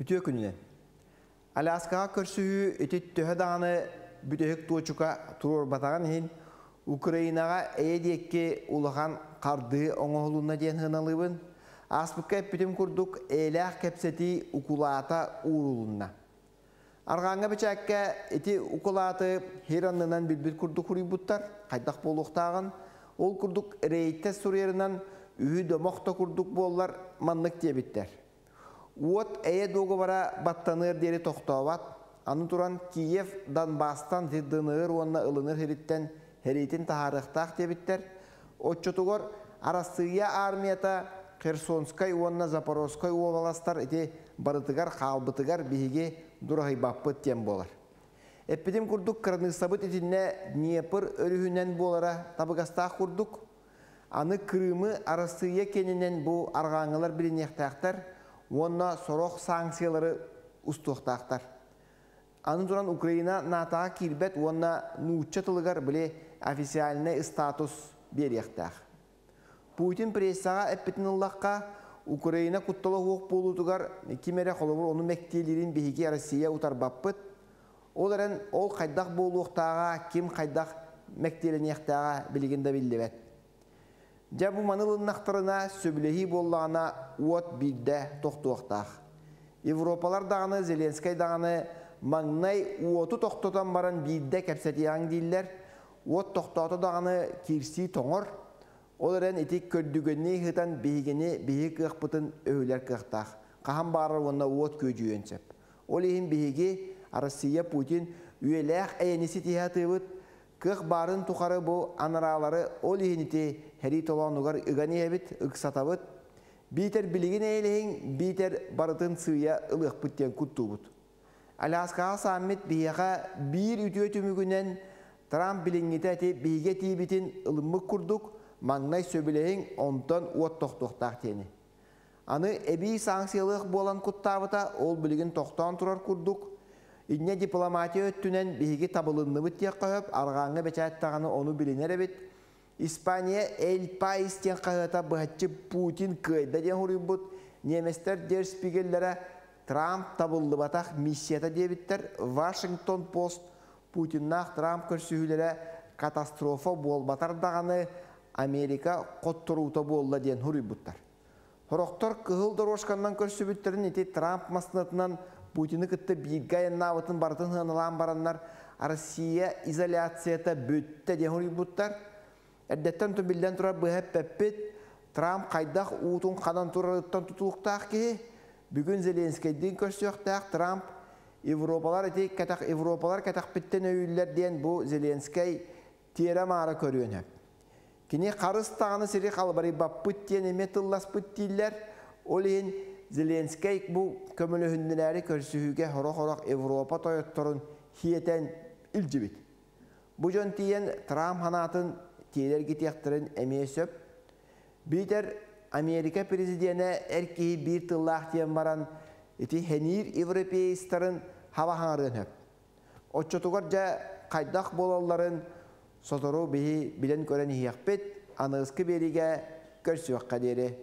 Үтүө күнүнэн. Аляскаҕа көрсүһүү ити төһө даҕаны бүтэһик туочука туруорбатаҕын иһин, Украинаҕа эйэ диэки улахан хардыы оҥоһулунна диэн сыаналыыбын. Ааспыкка эппитим курдук, эйэлээх кэпсэтии укулаата уурулунна. Арҕааҥҥа бэчээккэ ити укулааты сир аннынан билбит курдук суруйбуттар, хайдах буолуохтааҕын. Ол курдук Рейтер суруйарынан үһү домох да курдук буоллар маннык диэбиттэр. Уот эйэ дуогабара баттаныар диэри тохтообот. Аны туран Киев Донбасстан ДНР уонна ылынар сириттэн сэриитин таһаарыахтаах диэбиттэр. Оччотугар Арассыыйа армията Херсонскай уонна Запорожскай уобаластар ити барытыгар хаалбытыгар биһиги дураһыйбаппыт диэн буолар. Эппитим курдук кыраныыссабыт итиннэ Днепр өрүһүнэн буолара табыгастаах курдук. Аны Крымы Арассыыйа киэнинэн бу арҕааҥҥылар билиниэхтээхтэр уонна сорох санкциялары устуохтаахтар. Аны туран Украина НАТО-ҕа киирбэт уонна нуучча тылыгар били официальнай статус биэриэхтээх. Путин прессаҕа эппитин ыллахха, Украина куттала суох буолуутугар ким эрэ холобур ону мэктиэлиирин биһиги Россия утарбаппыт. Ол эрэн ол хайдах буолуохтааҕа, ким хайдах мэктиэлэниэхтээҕэ билигин да биллибэт. Дьэ бу маны ылыннахтарына, сөбүлэһии буоллаҕына уот биирдэ тохтуохтаах. Европалар даҕаны, Зеленскэй даҕаны маҥнай уоту тохтотон баран биирдэ кэпсэтиэҕиҥ дииллэр. Уот тохтоото даҕаны киирсии тоҥор. Ол эрэн ити көрдүгэннии ыһытан биһигини биһи кыахпытын өһүлэр кыахтаах. Хаһан баарар уонна уот күөдьүйүөн сөп. Ол иһин биһиги Россия Путин үйэлээх эйэни ситиһэ сатыыбыт. Кыах баарын тухары бу анараалары ол иһин ити сэрии толоонугар ыган иһэбит, ыксатабыт. Биитэр билигин эйэлэһиҥ, биитэр барытын сыыйа ылыахпыт диэн куттуубут. Аляскаҕа саммит биһиэхэ биир үтүө түмүгүнэн Трамп билиҥҥитэ ити биһиги этиибитин ылыммыт курдук, маҥнай сөбүлэһиҥ, онтон уот тохтуохтаах диэни. Аны эбии санкциялыах буолан куттаабыта, ол билигин тохтоон турар курдук. Инньэ дипломатия өттүнэн биһиги табылынныбыт диэххэ сөп, арҕааҥҥы бэчээт даҕаны ону билинэр эбит. Испания «Эль Паис» диэн хаһыата быһаччы Путин кыайда диэн суруйбут. Немецтэр Der Spiegelлэрэ Трамп табыллыбатах миссията диэбиттэр. Вашингтон Пост Путиннаах Трамп көрсүһүүлэрэ катастрофа буолбатар даҕаны Америка хотторуута буолла диэн суруйбуттар. Сорохтор кыһыл дорожканнан көрсүбүттэрин ити Трамп массыынатынан Путины кытта бииргэ айаннаабытын барытын сыаналаан бараннар Россия изоляцията бүттэ диэн суруйбуттар. Эрдэттэн биллэн турар быһа эппэппит, Трамп хайдах уутун ханан турарыттан тутулуктаах киһи. Бүгүн Зеленскэйдиин көрсүөхтээх Трамп Европалар ити кэтэх Европалар кэтэхпиттэн өйүүллэр диэн бу Зеленскэй тиэрэ-маара көрүөн сөп. Кини харыс даҕаны сири халбарыйбаппыт диэн эмиэ тылласпыт дииллэр. Ол иһин Зеленскэй бу көмөлөһүннэрээри көрсүһүүгэ сорох-сорох Европа тойотторун сиэтэн илдьибит. Бу дьон тиийэн Трамп санаатын тиэрэ эргитиэхтэрин эмиэ сөп. Биитэр Америка президенэ эр киһи биир тыллаах диэн баран ити хэниир европеецтарын хаба хаҥарыан сөп. Оччотугар дьэ хайдах буолалларын сотору биһи билэн-көрөн иһиэхпит, аныгыскы биэриигэ көрсүөххэ диэри.